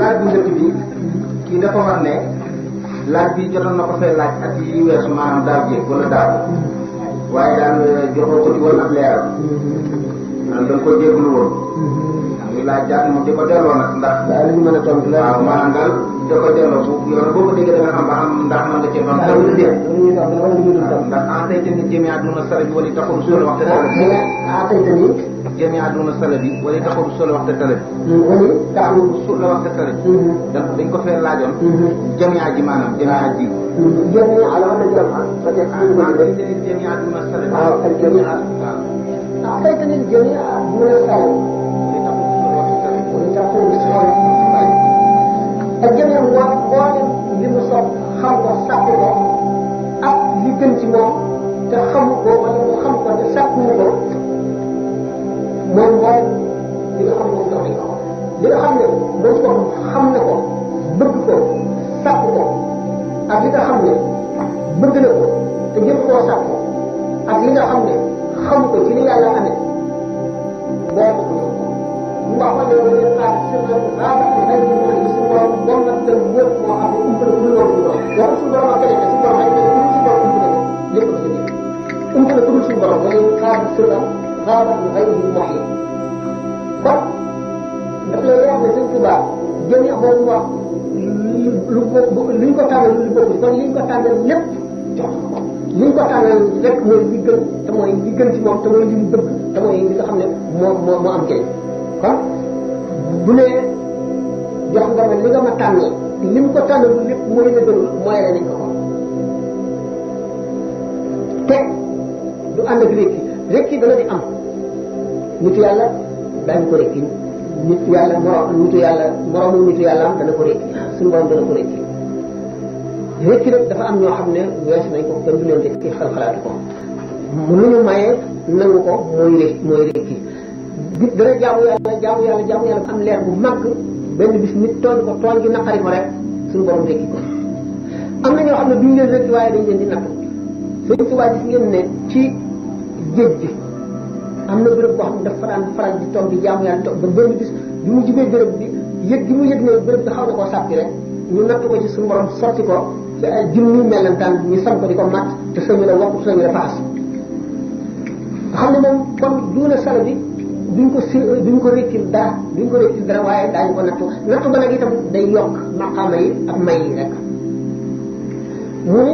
laaj bu njëkk bi kii dafa wax ne laaj bi jotoon na ko fay laaj at yi weesu maanaam daaw jéeg wala daaw waaye daal joxoo ko ci woon ab leeral maanaam da nga ko jégglu woon muy laaj daal moom di ko delloo nag ndax daal li ñu mën a tontu la waaw maanaam daal da ko delloo bu yow boo ko déggee da nga xam ba xam ndax mën nga cee doon taw lu dee ndax en tey tamit jëmee àdduna sala bi wala taxul solo waxte tala bi jëmee àdduna sala bi wala taxul solo waxte tala bi wala taxul solo waxte tala bi dañ ko fee laajoon jëmee ji maanaam jëmee ji jëmee ala wala jëmee àdduna sala bi waaw ak jëmee waaw tey tamit jëmee àdduna sala ak jëmee boo li mu soog xam ko sàkk ko ak li gën ci moom te xamu ko wala mu xam ko te sàkk mu ko moom mooy li nga xam ne moom doxee ko li nga xam ne moom ko xam ne ko bëgg ko sàkk ko ak li nga xam ne bëgg na ko te jëm koo sàkk ak li nga xam ne xamu ko ci li yàlla amee boo ko ndax ma ne wala xaar si la raaba ay ñu wax ci suñu borom moom nag dem wër moo xam ne umpale ku loolu ñu wax wax suñu borom ak keneen suñu borom ay ñu suñu borom umpale lépp la ci umpale ku suñu borom wala xaar si la raaba ay ñu wax yi kon daf lay leer ne sëñ Tuubaa jëmi boobu wax luñ ko tànnal lu bokk kon liñ ko tànnal lépp jox ko liñ ko tànnal rek mooy li gën te mooy li gën ci moom te mooy li mu bëgg te mooy li nga xam ne moo am njëriñ kon bu ne jox nga ma li nga ma tànnal li mu ko tànnal lépp mooy la gën mooy la nañ ko ko te du ànd ak rekki dana di am nitu yàlla daañu ko rekki nitu yàlla moromu nitu yàlla am dana ko rekki suñu borom dana ko rekki nag dafa am ñoo xam ne weesu nañ ko kenn du leen rekki xalaatu ko lu ñu mayee nangu ko mooy rekki bi dana jaamu yàlla am leer bu màgg benn bis nit tooñ ko tooñ gi naqari ko rek suñu borom rekki ko am na ñoo xam ne duñ leen rekki waaye dañ leen di nattu Sëñ Tuubaa gis ngeen ne ci géej gi am na béréb boo xam ne dafa daan faral di toog di jaamu yàlla toog ba benn bis bi mu jubee béréb bi yëg gi mu yëg ne béréb bi xaw na koo sàppi rek ñu natt ko ci suñu borom sotti ko ci ay junni mellantaan ñu sam ko di ko matt te sëñu la wokk sëñu la faas nga xam ne moom kon duuna sala bi duñ ko rékkil dara waaye daañu ko nattu ba nag itam day yokk maqaama yi ak may yi rek mu ne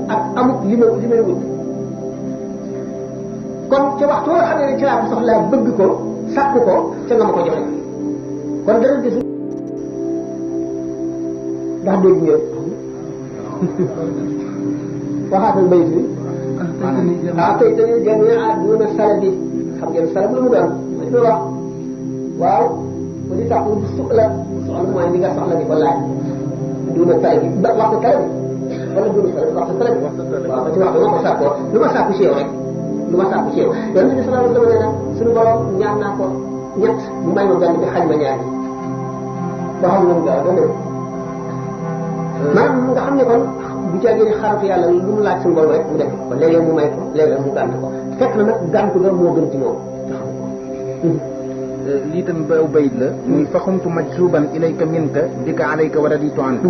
ak amut li may wut kon ca waxtu nga xam ne ci laa ko soxlaa bëgg ko sàkk ko ca nga ma ko joxe kon dara gisul ndax dégg ngeen waxaatal bayit bi tey dañuy jëmee àdduna sala bi xam ngeen sala lu mu doon dañ koy wax waaw bu di tax mu soxla mooy li nga soxla di ko laaj duna sala bi ba waxtu sala bi wala dund sa waxtu tala bi waaw ba ci waxtu ma ko sàkkoo lu ma sàkku ci yow rek lu ma sàkku ci yow yonent bi sallallahu alayhi wa sallam nee na suñu borom ñaan naa ko ñett mu may ma benn bi xañ ma ñaari ba xam nañ gaaw dana maanaam nga xam ne kon bu caa génne xaratu yàlla lu mu laaj suñu borom rek mu def ko léeg-léeg mu may ko léeg-léeg mu gànt ko fekk na nag gànt ga moo gën ci moom lii tam ba bayit la muy faxumtu majzuban ilayka minka bika alayka wa raditu anka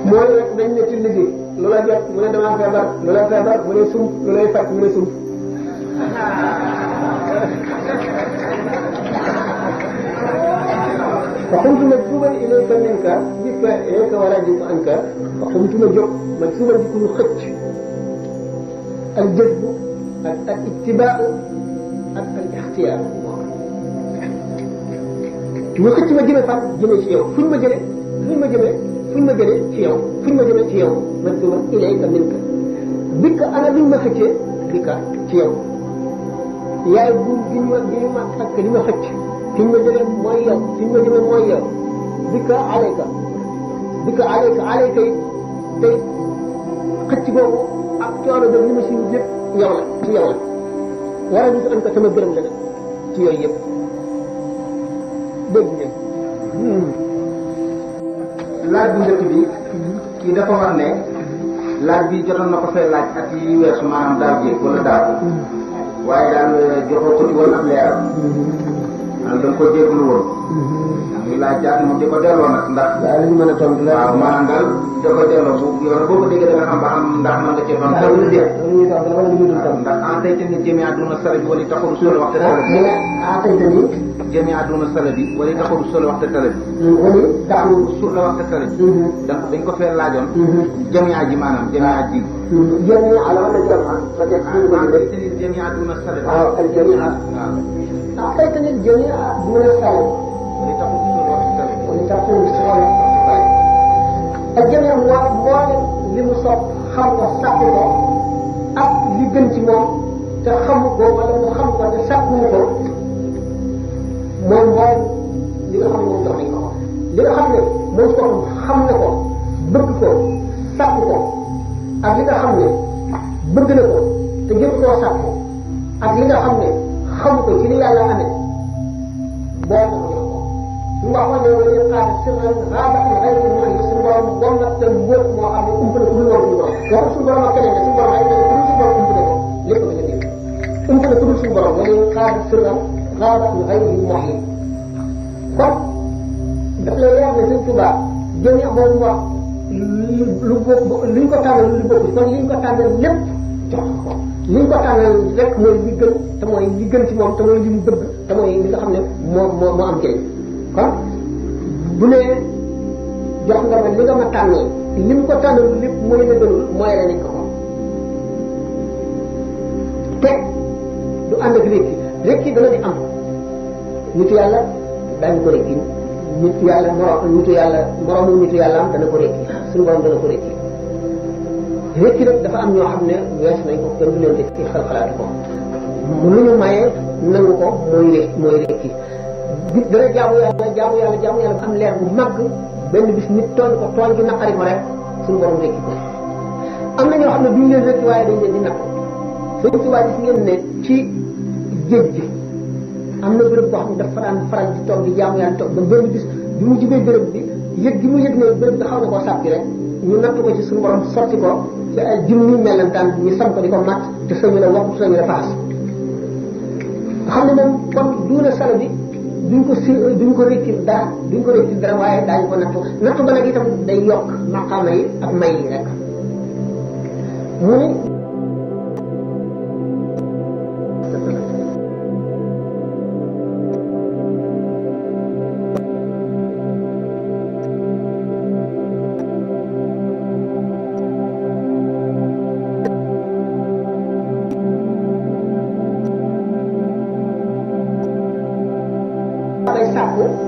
mooy rek dañ ne ci liggéey lu la jot mu ne damaa feebar lu la feebar mu ne sump lu lay faj mu ne sump waxumtu majzuban ilayka minka bika ilayka wa raditu anka waxumtu ma jóg majzuban di ko ñu xëcc ak jëzbu ak ittibaa ak al ixtiyaar ñu xëcc ma jëme fan jëme ci yow fuñ ma jëlee ci yow man duma ilayka minka bika ana luñ ma xëccee bika ci yow yaay buum gi ma takk li ma xëcc fiñ ma jëlee mooy yow fiñ ma jëmee mooy yow bika alayka yi tey xëcc boobu ak coono ba li ma si yëpp yow la ci yow la war a gis am ko sama gërëm la nag ci yooyu yëpp dégg ngeen. laaj bu njëkk bi kii dafa wax ne laaj bi jotoon na ko fee laaj at yi weesu maanaam daaw jéeg wala daaw waaye daal joxoo ko ci woon ab leeral maanaam da nga ko jégalu woon muy laaj jaat moom di ko delloo nag ndax waaw li ñu mën a tontu la waaw maanaam daal da ko delloo bu yow boo ko déggee da nga xam ba xam ndax mën nga cee doon taw lu déet ndax en tey tamit jëmee àdduna sala bi wala taxul solo waxte tala bi jëmee àdduna sala bi wala taxul solo waxte tala bi taxul solo waxte tala bi donc dañ ko fee laajoon jëmee ji maanaam jëmee ji jëmee ala wala jama jëmee àdduna sala bi waaw al jëmee waaw tey tamit jëmee àdduna sala wala taxul solo waxte tala bi wala taxul solo ak jëmee mboolem li mu sopp xam ko sàkk ko ak li gën ci moom te xamu ko wala mu xam ko te sàkku ko moom mooy li nga xam ne moom jox nañ ko li nga xam ne moom ko xam na ko bëgg ko sàkk ko ak li nga xam ne bëgg na ko te jëm koo sàkk ak li nga xam ne xamu ko ci li yàlla amee boo ko jox ko su ma waxoon ne wala yëpp xaar sirran rabat na xëy na ñu suñu borom bon nag te mbóot moo xam ne ump na ku dul woon suñu borom waxu suñu borom ak keneen suñu borom ay ku dul suñu borom ump na ko lépp nga dégg ump na ku dul suñu borom wala yëpp xaar sirran rabat na xëy na moom kon daf lay leer ne Sëñ Tuubaa jëmee boobu wax lu luñ ko tànnal lu bokk kon liñ ko tànnal lépp jox ko liñ ko tànnal rek mooy li gën te mooy li gën ci moom te mooy li mu bëgg te mooy li nga xam ne moo am njëriñ kon bu ne jox nga ma li nga ma tànnal li mu ko tànnal lépp mooy la gënul mooy la nañ ko te du ànd ak rekki dana di am nitu yàlla daañu ko rekki nitu yàlla moromu nitu yàlla am dana ko rekki suñu borom dana ko rekki nag dafa am ñoo xam ne wees nañ ko kenn du leen rekki xalaatu ko lu ñu mayee nangu ko mooy rekki nit dana jaamu yàlla am leer bu màgg benn bis nit tooñ ko tooñ gi naqari ko rek suñu borom rekki ko am na ñoo xam ne duñu leen rekki waaye dañ leen di natt Sëñ Tuubaa gis ngeen ne ci géej gi am na béréb boo xam ne dafa daan faral di toog di jaamu yàlla toog ba benn bis bi mu jubee béréb bi yëg gi mu yëg ne béréb bi xaw na koo sàppi rek ñu natt ko ci suñu borom sotti ko ci ay junni melentaan ñu sam ko di ko mat te sañu la wax sañu la faas nga xam ne moom kon duuna sala bi duñ ko rékkil dara waaye daañu ko nattu ba nag itam day yokk maqaama yi ak may yi rek mu ni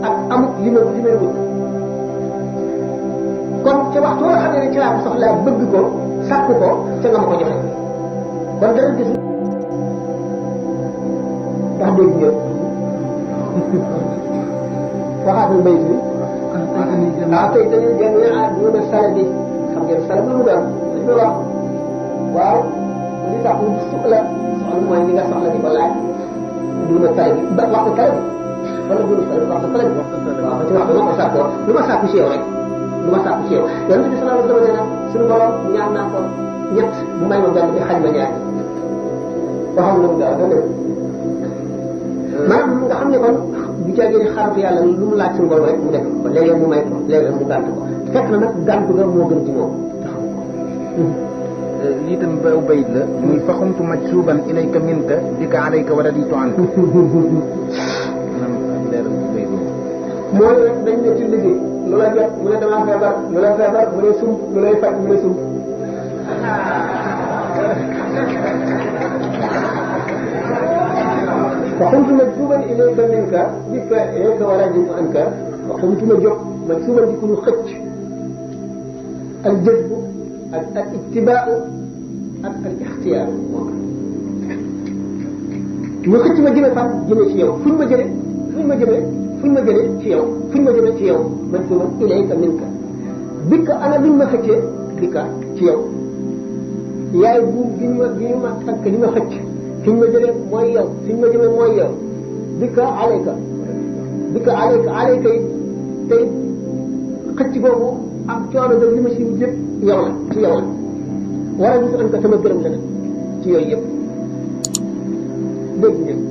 ak amut li may wut kon ca waxtu nga xam ne ci laa ko soxlaa bëgg ko sàkk ko ca nga ma ko joxe kon dara gis ndax dégg ngeen waxaatul bayt bi waaw tey dañuy jëmee duna sala bi xam ngeen sala lu mu doon dañu wax waaw li tax mu soxla mooy li nga soxla di ko laaj duna sala bi ba waxtu sala bi wala bu ñu sori waxtu fële bi waaw ci wax dama ko sàkkoo lu ma sàkku ci yow rek lu ma sàkku ci yow yonent bi sallallahu alayhi wa sallam suñu borom ñaan naa ko ñett mu may ma benn bi xaj ma ñaar waxam lu mu daaw da def maanaam nga xam ne kon bu jagee ni xaratu yàlla lu mu laaj suñu borom rek mu def ko léeg-léeg mu may ko léeg-léeg mu gànt ko fekk na nag gànt ga moo gën ci moom lii tam baw bayit la muy faxumtu majsuban ilayka minka bika alayka wa raditu anka mooy rek dañ ne ci liggéey lu la jot mu ne damaa feebar lu la feebar mu ne sump lu lay faj mu ne sump waxumtu majsuban ilayka minka bika ilayka wa raditu anka waxumtu ma jóg majsuban di ko ñu xëcc al jëzbu ak al ittibaa ak al ixtiyaar ñu xëcc ma jëme fan jëme ci yow fuñ ma jëlee ci yow man suba ilayka minka bikka ana liñ ma xëccee bikka ci yow yaay buum gi ñu ma takk li ma xëcc fi ñu ma jëlee mooy yow fi ñu ma jëlee mooy yow bika alayka it tey xëcc boobu ak coono ba li ma si wut yëpp yow la ci yow la wala bisu an ko sama gërëm la nag ci yooyu yëpp dégg ngeen